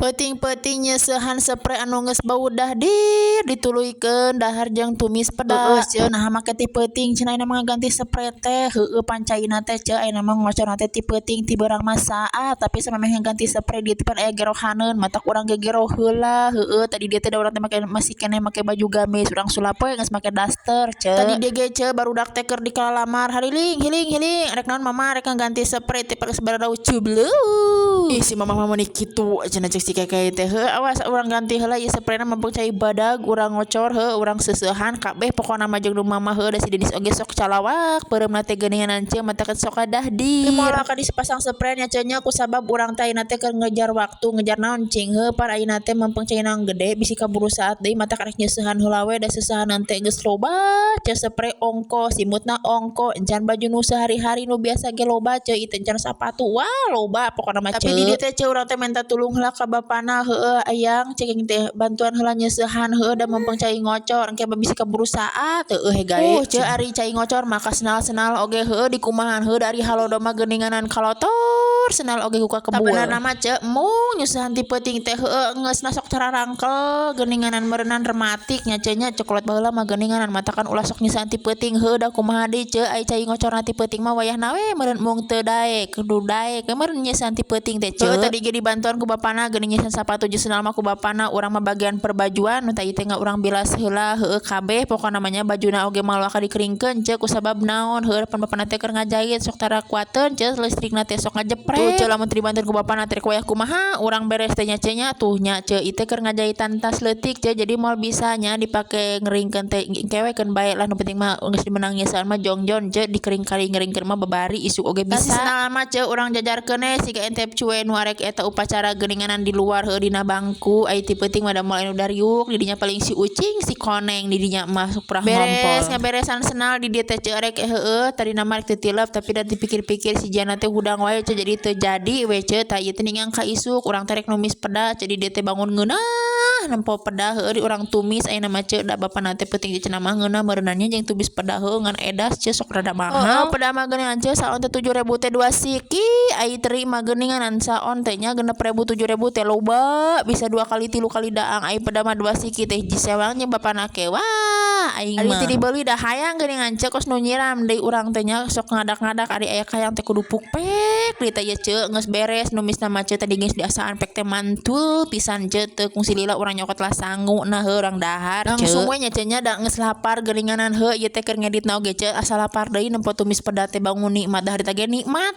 Peuting-peuting nyeusehan sepre anu geus bau dahdir, dituluykeun dahar jeung tumis peda. Heueuh ce, naha make ti peuting cenah ayeuna mah ngaganti sepre teh? Heueuh, pan caina teh ce, ayeuna mah ngocorna teh ti peuting, ti beurang mah saat, tapi samemeh ngaganti sepre dieu teh pan aya gerohaneun, matak urang ge gero heula. Heueuh, tadi dieu teh da urang teh make masih keneh make baju gamis, urang sulap we geus make daster ce. Tadi dieu ge ce, barudak teh keur dikalamar, "Hariling hiling hiling." "Rek naon, Mama?" "Rek ngaganti sepre." Teh geus bararau cubleu. "Ih, si Mama mah meuni kitu," cenah cek si Keke teh. "Heuh, awas urang ganti heula ieu seprena, mumpung cai badag urang ngocor, heuh, urang seuseuhan kabeh pokona mah jeung nu mama." Heuh, da si Denis oge sok calawak peureumna teh geuninganan ce, matak sok dahdir. Moal ka dipasang sepre nya ce nya, kusabab urang teh ayeuna teh keur ngejar waktu. Ngejar naon cing? Heuh, pan ayeuna teh mumpung caina gede, bisi kaburu saat deui, matak rek nyeusehan heula we, da seusehanan teh geus loba ce. Sepre ongko, simutna ongko, encan baju nu sehari-hari nu biasa ge loba ce, ieu teh encan sapatu, wah, loba pokona mah ce. Tapi di dieu teh ce, urang teh minta tulung heula ka bapana. "Heueuh, Ayang," cek teh, "bantuan heula nyeusehan heueuh, da mumpung cai ngocor, engke mah bisi kaburu saat." Heueuh gae ce, ari cai ngocor mah kasenal-senal oge heueuh dikumahan. Heueuh, dari halodo mah geuninganan kalotor senal oge ku kakebul. Sabenerna mah ce, embung nyeusehan ti peuting teh. Heueuh, geus sok cararangkel geuninganan, meureunan rematik nya ce nya. Cokelat baheula mah geuninganan, matakan ulah sok nyeusehan ti peuting. Heueuh, da kumaha deui ce, ai cai ngocorna ti peuting mah wayahna we meureun embung teu daek, kudu daek meureun nyeusehan ti peuting teh ce. Tadi ge dibantuan ku bapana geuning nyeusehan sapatu jeung sendal mah ku bapana, urang mah bagian perbajuan. Nu tadi teh urang bilas heula, heueuh, kabeh pokona mah nya. Bajuna oge moal waka dikeringkeun ce, kusabab naon? Heueuh, pan bapana teh keur ngajahit, sok tara kuateun ce, listrikna teh sok ngajepret. Tuh ce, lamun teu dibantuan ku bapana teh wayah kumaha urang beres teh nya ce nya? Tuh nya ce, ieu teh keur ngajahitan tas leutik ce, jadi moal bisa nya dipake ngeringkeun teh. Engke we keun bae lah, nu penting mah geus dimenang nyeusehan mah jongjon ce, dikering kali ngeringkeun mah babari isuk oge bisa. Sendal mah ce, urang jajarkeun we siga Entep cuwe nu arek eta upacara geuninganan di luar. Heueuh, dina bangku. Ai ti peuting mah da moal anu dariuk di dinya, paling si ucing, si koneng di dinya mah sok purah ngompol. Beres ngaberesan senal di dieu teh ce, arek, heueuh, tadina mah rek teu tilep, tapi da dipikir-pikir si Jana teh hudang wae ce, jadi teu jadi we ce. Tah, ieu teh ningang ka isuk urang teh rek numis peda ce. Di dieu teh bangun ngeunah nempo peda. Heueuh, di urang tumis ayeuna mah ce, da bapana teh peuting cenah mah ngeunah meureunana jeung tumis peda. Heueuh, ngan edas ce, sok rada mahal. Peda mah geuningan ce, saon teh 7.000 teh dua siki. Ai teri mah geuningan saon teh nya 6.000, 7.000 teh loba, bisa dua kali tilu kali daang. Ai peda mah dua siki teh hiji sewang jeung bapana ke. Wah, aing mah teu dibeli da hayang geuningan ce, kos nu nyiram deui urang teh nya, sok ngadak-ngadak ari aya kayang teh kudu pukpek deui teh ieu ce. Geus beres numisna mah ce, tadi geus diasaan pek teh mantul pisan ce, teu kungsi lila urang nyokot lah sangu. Nah, heuh, urang dahar ce langsung we nya ce nya, da geus lapar geuninganan. Heuh, ieu teh keur ngeditna oge ce, asa lapar deui nempo tumis peda teh. Bangun nikmat, dahar ge nikmat.